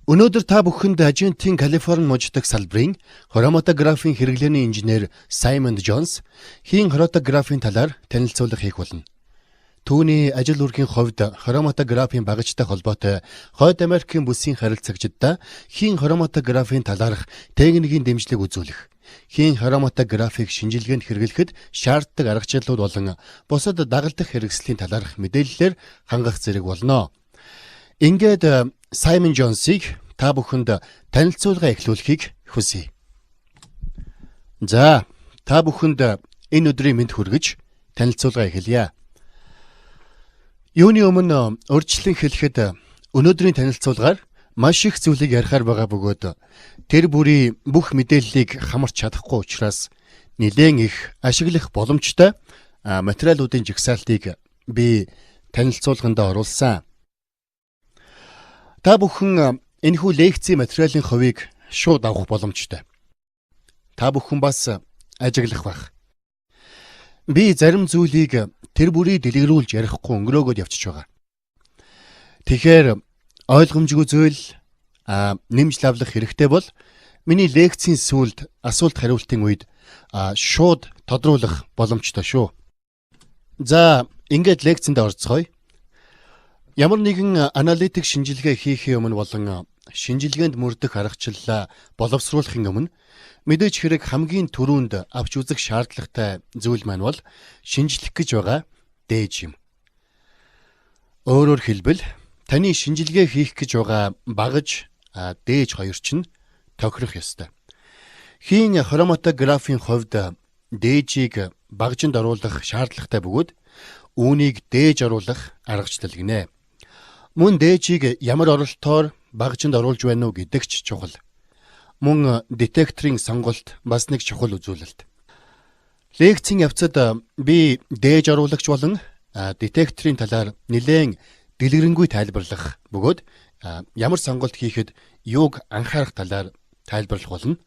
Өнөөдөр та бүхэнд Ажентийн Калифорни мужид дахь салбарын хроматографийн хэрэглээний инженер Саймон Джонс хийн хроматографийн талаар танилцуулга хийх болно. Түүний ажил үргийн хувьд хроматографийн багажтай холбоотой Хойд Америкийн бүсийн харилцагчдаа хийн хроматографийн талаарх техникийн дэмжлэг үзүүлэх, хийн хроматографийг шинжилгээнд хэрэглэхэд шаарддаг аргачлалууд болон бусад дагалдах хэрэгслийн талаарх мэдээллээр хангах зэрэг болно. Ингээд Саймон Джонсыг та бүхэнд танилцуулга эхлүүлэхийг хүсье. За, та бүхэнд энэ өдрийн мэнд хүргэж танилцуулга эхэлье. Юуны өмнө урьдчилан хэлэхэд өнөөдрийн танилцуулгаар маш их зүйлийг ярихаар байгаа бөгөөд тэр бүрийн бүх мэдээллийг хамарч чадахгүй учраас нэлээн их ашиглах боломжтой материалуудын жагсаалтыг би танилцуулганд оруулсан. Та бүхэн энэхүү лекцийн материалын хувийг шууд авах боломжтой. Та бүхэн бас ажиглах байх. Би зарим зүйлийг тэр бүрийг дэлгэрүүлж ярихгүй өнгөрөөгөөд явчихж байгаа. Тэгэхээр ойлгомжгүй зүйл нэмж лавлах хэрэгтэй бол миний лекцийн сүүлд асуулт хариултын үед шууд тодруулах боломжтой шүү. За, ингээд лекцэнд орцгоё. Ямар нэгэн аналитик шинжилгээ хийхийн өмнө болон шинжилгээнд мөрдөх аргачлалаа боловсруулахын өмнө мэдээж хэрэг хамгийн түрүүнд авч үзэх шаардлагатай зүйл маань бол шинжлэх гэж байгаа дээж юм. Өөрөөр хэлбэл таны шинжилгээ хийх гэж байгаа багаж дээж хоёр чинь тохирох ёстой. Хийн хроматографийн хувьд дээжийг багжинд оруулах шаардлагатай бөгөөд үүнийг дээж оруулах аргачлал гинэ. Мөн дээжийг ямар оролтоор багжинд оруулж байна уу гэдэг ч чухал. Мөн детекторын сонголт бас нэг чухал үзүүлэлт. Лекцийн явцад би дээж оруулагч болон детекторын талаар нэлээн дэлгэрэнгүй тайлбарлах бөгөөд ямар сонголт хийхэд юуг анхаарах талаар тайлбарлах болно.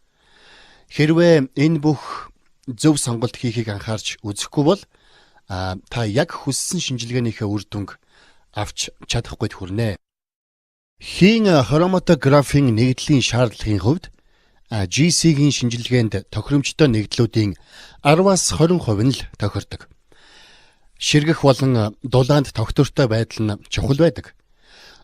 Хэрвээ энэ бүх зөв сонголт хийхийг анхаарч үзэхгүй бол та яг хүссэн шинжилгээнийхээ үр дүнг авч чадахгүйд хүрнэ. Хийн хроматографийн нэгдлийн шаардлагын хувьд GC-ийн шинжилгээнд тохиромжтой нэгдлүүдийн 10-аас 20% нь л тохирдог. Ширгэх болон дулаанд тогтвортой байдал нь чухал байдаг.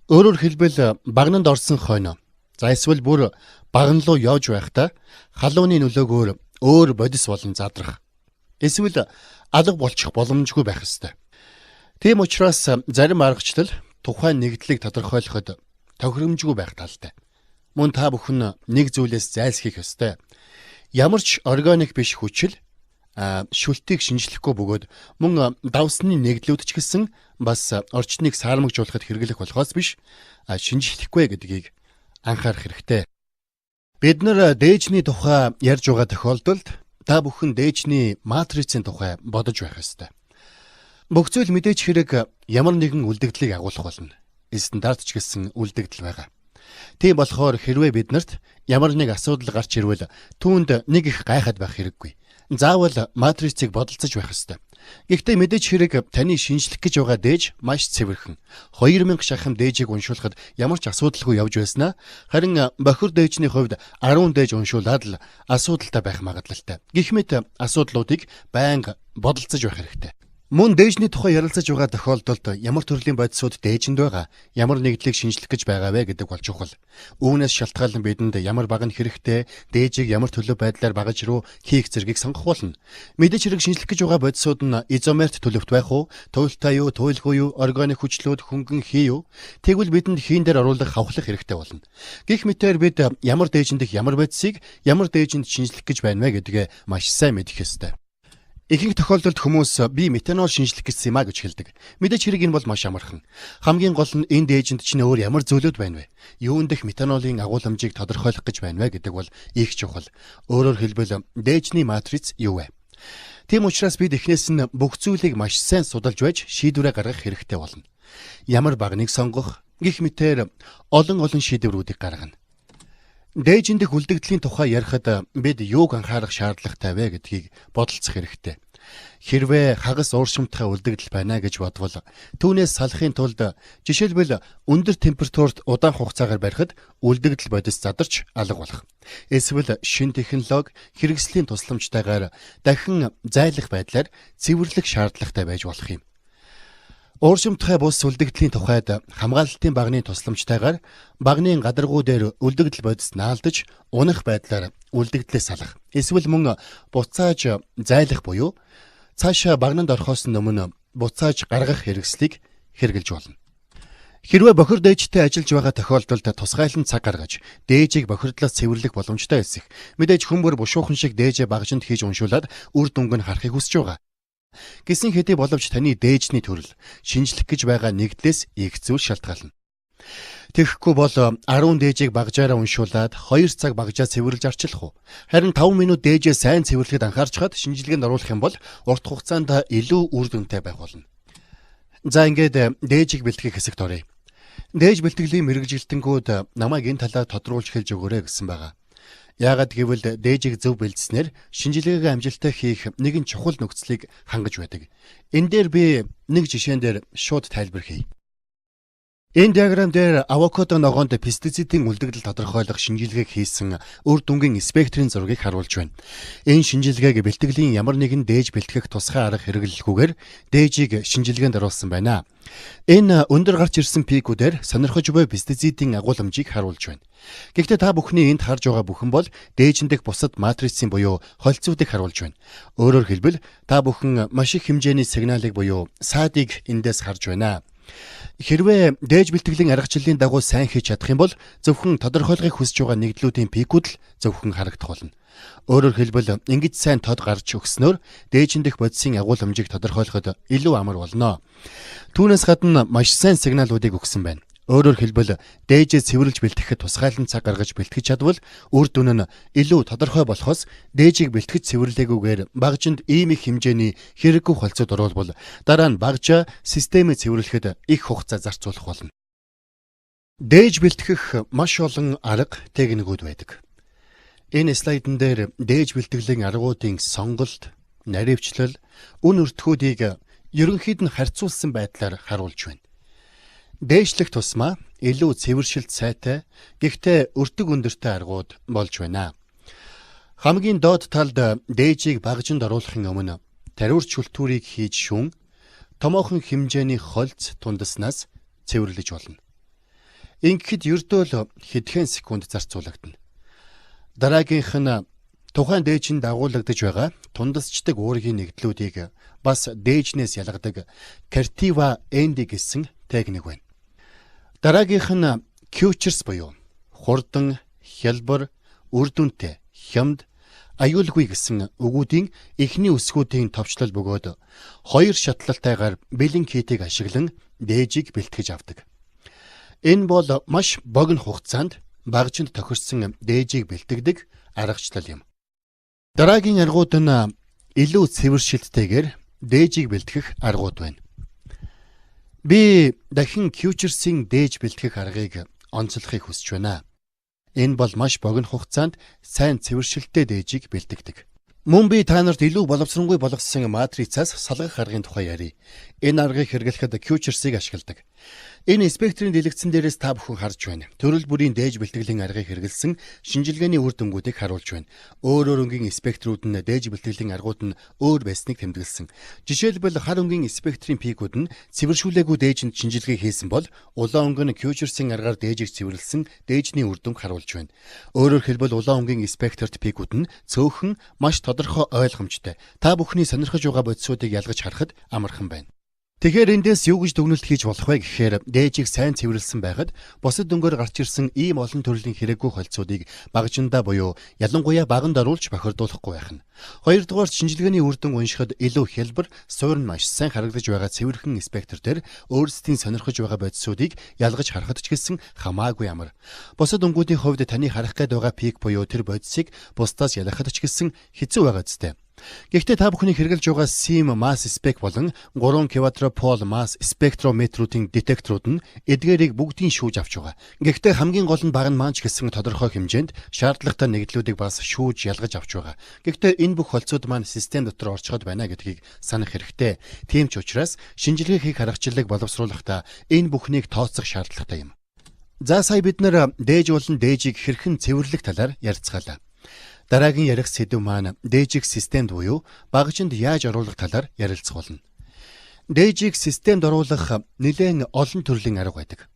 Өөрөөр хэлбэл багнанд орсон хойно за эсвэл бүр баган руу явж байхдаа халууны нөлөөгөөр өөр бодис болон задрах эсвэл алга болчих боломжгүй байх ёстой. Тийм учраас зарим аргачлал тухайн нэгдлийг тодорхойлоход тохиромжгүй байх талтай. Мөн та бүхэн нэг зүйлээс зайлсхийх ёстой. Ямар ч органик биш хүчил шүлтийг шинжлэхгүй бөгөөд мөн давсны нэгдлүүд ч гэсэн бас орчныг саармагжуулахад хэрэглэх болохоос биш шинжлэхгүй гэдгийг анхаарах хэрэгтэй. Бид нар дээжний тухай ярьж байгаа тохиолдолд та бүхэн дээжний матрицын тухай бодож байх ёстой. Бүх зүйл мэдээж хэрэг ямар нэгэн үлдэгдлийг агуулах болно. Стандарт ч гэсэн үлдэгдэл байгаа. Тийм болохоор хэрвээ биднэрт ямар нэг асуудал гарч ирвэл түүнд нэг их гайхаад байх хэрэггүй. Заавал матрицыг бодолцож байх ёстой. Гэхдээ мэдээж хэрэг таны шинжлэх гэж байгаа дээж маш цэвэрхэн. 2000 шахам дээжийг уншуулахад ямар ч асуудалгүй явж байснаа харин бохир дээжний хувьд 10 дээж уншуулад л асуудалтай байх магадлалтай. Гэх мэт асуудлуудыг байнга бодолцож байх хэрэгтэй. Мөн дээжний тухай ярилцаж байгаа тохиолдолд ямар төрлийн бодисууд дээжинд байгаа, ямар нэгдлийг шинжлэх гэж байгаа вэ гэдэг бол чухал. Үүнээс шалтгаалan бидэнд ямар баг нь хэрэгтэй, дээжийг ямар төлөв байдлаар багаж руу хийх зэргийг сонгох болно. Мэдээж хэрэг шинжлэх гэж байгаа бодисууд нь изомерт төлөвт байх уу, туйлтай юу, туйлгүй юу, органик хүчлүүд хөнгөн хий юу? Тэгвэл бидэнд хийн дээр оруулах хавхлах хэрэгтэй болно. Гэх мэтээр бид ямар дээжинд их ямар бодисыг ямар дээжинд шинжлэх гэж байна вэ гэдгээ маш сайн мэдэх ёстой. Ихэнх тохиолдолд хүмүүс би метанол шинжлэх гэсэн юм а гэж хэлдэг. Мэдээж хэрэг энэ бол маш амархан. Хамгийн гол нь энэ дээжинд чинь өөр ямар зүйлүүд байна вэ? Юун дэх метанолын агуулмжийг тодорхойлох гэж байна вэ гэдэг бол их чухал. Өөрөөр хэлбэл дээжний матриц юу вэ? Тийм учраас бид эхнээс нь бүх зүйлийг маш сайн судалж байж шийдвэрээ гаргах хэрэгтэй болно. Ямар багныг сонгох гэх мэтээр олон олон шийдвэрүүдийг гаргана. Дээжин дэх үлдэгдлийн тухай ярихад бид юуг анхаарах шаардлагатай вэ гэдгийг бодолцох хэрэгтэй. Хэрвээ хагас ууршимтгай үлдэгдэл байна гэж бодвол түүнээс салахын тулд жишээлбэл өндөр температурт удаан хугацаагаар барихад үлдэгдэл бодис задарч алга болох. Эсвэл шинэ технологи хэрэгслийн тусламжтайгаар дахин зайлах байдлаар цэвэрлэх шаардлагатай байж болох юм. Ууршимтгай бус үлдэгдлийн тухайд хамгаалалтын багны тусламжтайгаар багны гадаргуу дээр үлдэгдэл бодис наалдаж унах байдлаар үлдэгдлээс салах. Эсвэл мөн буцааж зайлах буюу цаашаа багнанд орохоос өмнө буцааж гаргах хэрэгслийг хэрэглэж болно. Хэрвээ бохир дээжтэй ажиллаж байгаа тохиолдолд тусгайлан цаг гаргаж дээжийг бохирдлоос цэвэрлэх боломжтой эсэх. Мэдээж хүн бүр бушуухан шиг дээжээ багжинд хийж уншуулад үр дүнг нь харахыг хүсэж байгаа. Гэсэн хэдий боловч таны дээжний төрөл шинжлэх гэж байгаа нэгдлээс их зүйл шалтгаална. Тэгэхгүй бол 10 дээжийг багжаараа уншуулад 2 цаг багжаа цэвэрлж арчлах уу? Харин 5 минут дээжээ сайн цэвэрлэхэд анхаарчхад шинжилгээнд оруулах юм бол урт хугацаанд илүү үр дүнтэй байх болно. За ингээд дээжийг бэлтгэх хэсэгт оръё. Дээж бэлтгэлийн мэргэжилтэнгүүд намайг энэ талаар тодруулж хэлж өгөөрэй гэсэн байгаа. Яагаад гэвэл дээжийг зөв бэлдснээр шинжилгээгээ амжилттай хийх нэгэн чухал нөхцөлийг хангаж байдаг. Энэ дээр би нэг жишээн дээр шууд тайлбар хийе. Энэ диаграм дээр авокадо ногоонд пестицидийн үлдэгдэл тодорхойлох шинжилгээг хийсэн үр дүнгийн спектрийн зургийг харуулж байна. Энэ шинжилгээг бэлтгэлийн ямар нэгэн дээж бэлтгэх тусгай арга хэрэглэлгүйгээр дээжийг шинжилгээнд оруулсан байна. Энэ өндөр гарч ирсэн пикүүдээр сонирхож буй пестицидийн агуулмжийг харуулж байна. Гэхдээ та бүхний энд харж байгаа бүхэн бол дээжин дэх бусад матрицын буюу холцуудыг харуулж байна. Өөрөөр хэлбэл та бүхэн маш их хэмжээний сигналыг буюу саадыг эндээс харж байна. Хэрвээ дээж бэлтгэлийн аргачлалын дагуу сайн хийж чадах юм бол зөвхөн тодорхойлохыг хүсэж байгаа нэгдлүүдийн пикүүд л зөвхөн харагдах болно. Өөрөөр хэлбэл ингэж сайн тод гарч өгснөөр дээжин дэх бодисын агуулмжийг тодорхойлоход илүү амар болно. Түүнээс гадна маш сайн сигналуудыг өгсөн байна. Өөрөөр хэлбэл дээжээ цэвэрлж бэлтгэхэд тусгайлан цаг гаргаж бэлтгэж чадвал үр дүн нь илүү тодорхой болохоос дээжийг бэлтгэж цэвэрлээгүйгээр багжинд ийм их хэмжээний хэрэггүй холцоод оруулбал дараа нь багжаа системээ цэвэрлэхэд их хугацаа зарцуулах болно. Дээж бэлтгэх маш олон арга техникүүд байдаг. Энэ слайдн дээр дээж бэлтгэлийн аргуудын сонголт, наривчлал, үн өртгүүдийг ерөнхийд нь харьцуулсан байдлаар харуулж байна. Дээшлэх тусмаа илүү цэвэршилт сайтай, гэхдээ өртөг өндөртэй аргууд болж байна. Хамгийн доод талд дээжийг багжинд оруулахын өмнө тариурч шүлтүүрийг хийж шүүн томоохон хэмжээний холц тундаснаас цэвэрлэж болно. Ингэхэд ердөө л хэдхэн секунд зарцуулагдана. Дараагийнх нь тухайн дээжинд дагуулагдаж байгаа тундасчдаг уургийн нэгдлүүдийг бас дээжнээс ялгадаг Cartiva Andy гэсэн техник байна. Дараагийнх нь QuEChERS буюу хурдан, хялбар, үр дүнтэй, хямд, аюулгүй гэсэн үгүүдийн эхний үсгүүдийн товчлол бөгөөд хоёр шатлалтайгаар бэлэн китийг ашиглан дээжийг бэлтгэж авдаг. Энэ бол маш богино хугацаанд багжинд тохирсон дээжийг бэлтгэдэг аргачлал юм. Дараагийн аргууд нь илүү цэвэршилттэйгээр дээжийг бэлтгэх аргууд байна. Би дахин QuEChERS-ийн дээж бэлтгэх аргыг онцлохыг хүсэж байна. Энэ бол маш богино хугацаанд сайн цэвэршилттэй дээжийг бэлтгэдэг. Мөн би та нарт илүү боловсронгүй болгосон матрицаас салгах аргын тухай ярья. Энэ аргыг хэрэглэхэд QuEChERS-ийг ашигладаг. Энэ спектрийн дэлгэцэн дээрээс та бүхэн харж байна. Төрөл бүрийн дээж бэлтгэлийн аргыг хэрэглэсэн шинжилгээний үр дүнгуудыг харуулж байна. Өөр өөр өнгийн спектрүүд нь дээж бэлтгэлийн аргууд нь өөр байсныг тэмдэглэсэн. Жишээлбэл хар өнгийн спектрийн пикүүд нь цэвэршүүлээгүй дээжинд шинжилгээ хийсэн бол улаан өнгө нь QuEChERS-ийн аргаар дээжийг цэвэрлсэн дээжний үр дүнг харуулж байна. Өөрөөр хэлбэл улаан өнгийн спектрт пикүүд нь цөөхөн маш тодорхой ойлгомжтой. Та бүхний сонирхож байгаа бодисуудыг ялгаж харахад амархан байна. Тэгэхээр эндээс юу гэж дүгнэлт хийж болох вэ гэхээр дээжийг сайн цэвэрлсэн байхад бусад дөнгөөр гарч ирсэн ийм олон төрлийн хэрэггүй холцуудыг багжиндаа буюу ялангуяа баганд оруулж бохирдуулахгүй байх нь. Хоёрдугаар шинжилгээний үр дүн уншихад илүү хялбар, суурь нь маш сайн харагдаж байгаа цэвэрхэн спектр дээр өөрсдийн сонирхож байгаа бодисуудыг ялгаж харахад ч гэсэн хамаагүй амар. Бусад өнгүүдийн хувьд таны харах гээд байгаа пик буюу тэр бодисыг бусдаас ялгахад ч гэсэн хэцүү байгаа зү. Гэхдээ та бүхний хэрэглэж байгаа SIM Mass Spec болон 3 Quadrupole Mass спектрометрүүдийн детекторууд нь эдгээрийг бүгдийг шүүж авч байгаа. Гэхдээ хамгийн гол нь багана маань ч гэсэн тодорхой хэмжээнд шаардлагатай нэгдлүүдийг бас шүүж ялгаж авч байгаа. Гэхдээ энэ бүх холцууд маань систем дотор орчход байна гэдгийг санах хэрэгтэй. Тийм ч учраас шинжилгээ хийх аргачлалыг боловсруулахдаа энэ бүхнийг тооцох шаардлагатай юм. За, сая бид нар дээж болон дээжийг хэрхэн цэвэрлэх талаар ярилцгаалаа. Дараагийн ярих сэдэв маань дээжийг системд буюу багажинд яаж оруулах талаар ярилцах болно. Дээжийг системд оруулах нэлээн олон төрлийн арга байдаг.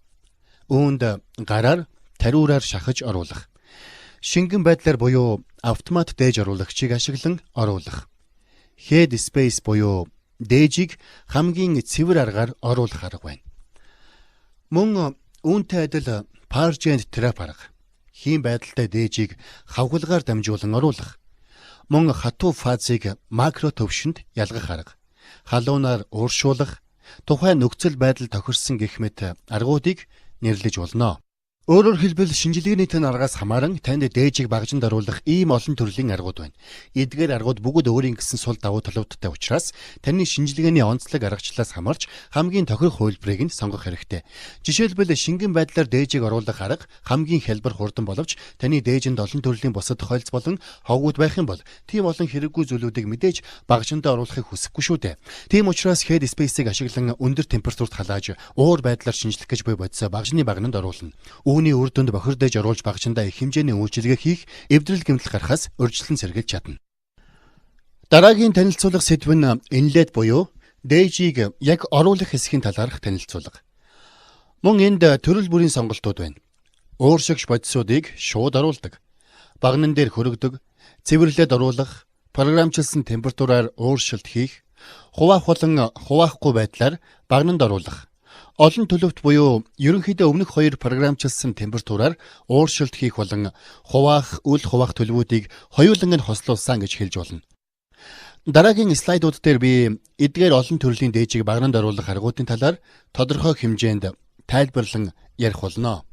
Үүнд гараар, тариураар шахаж оруулах, шингэн байдлаар буюу автомат дээж оруулагчийг ашиглан оруулах, Head Space буюу дээжийг хамгийн цэвэр аргаар оруулах арга байна. Мөн үүнтэй адил Purge and Trap арга, хийм байдалтай дээжийг хавхлагаар дамжуулан оруулах, мөн хатуу фазыг макро төвшөнд ялгах арга, халуунаар ууршуулах, тухайн нөхцөл байдал тохирсон гэх мэт аргуудыг нэрлэж болно. Өөрөөр хэлбэл, шинжилгээний тань аргаас хамааран танд дээжийг багажинд оруулах ийм олон төрлийн аргууд байна. Эдгээр аргууд бүгд өөрийн гэсэн сул давуу талуудтай учраас таны шинжилгээний онцлог аргачлалаас хамаарч хамгийн тохирох хувилбарыг нь сонгох хэрэгтэй. Жишээлбэл, шингэн байдлаар дээжийг оруулах арга хамгийн хялбар, хурдан боловч таны дээжинд олон төрлийн бусад хольц болон ховгууд байх юм бол тийм олон хэрэггүй зүйлүүдийг мэдээж багажиндаа оруулахыг хүсэхгүй шүү дээ. Тийм учраас Head Space-ыг ашиглан өндөр температурт халааж, уур байдлаар шинжлэх гэж буй бодисоо багажны багананд оруулна. Үүний үр дүнд бохир дээж оруулж багажиндаа их хэмжээний үйлчилгээ хийх, эвдрэл гэмтэл гарахаас урьдчилан сэргийлж чадна. Дараагийн танилцуулах сэдэв нь inlet буюу дээжийг яг оруулах хэсгийн талаарх танилцуулга. Мөн энд төрөл бүрийн сонголтууд байна. Ууршигч бодисуудыг шууд оруулдаг, баганан дээр хөрөгдөг, цэвэрлээд оруулах, програмчилсан температураар ууршилт хийх, хуваах болон хуваахгүй байдлаар багананд оруулах, олон төлөвт буюу ерөнхийдөө өмнөх хоёр програмчилсан температураар ууршилт хийх болон хуваах, үл хуваах төлөвүүдийг хоёуланг нь хослуулсан гэж хэлж болно. Дараагийн слайдууд дээр би эдгээр олон төрлийн дээжийг багананд оруулах аргуудын талаар тодорхой хэмжээнд тайлбарлан ярих болно.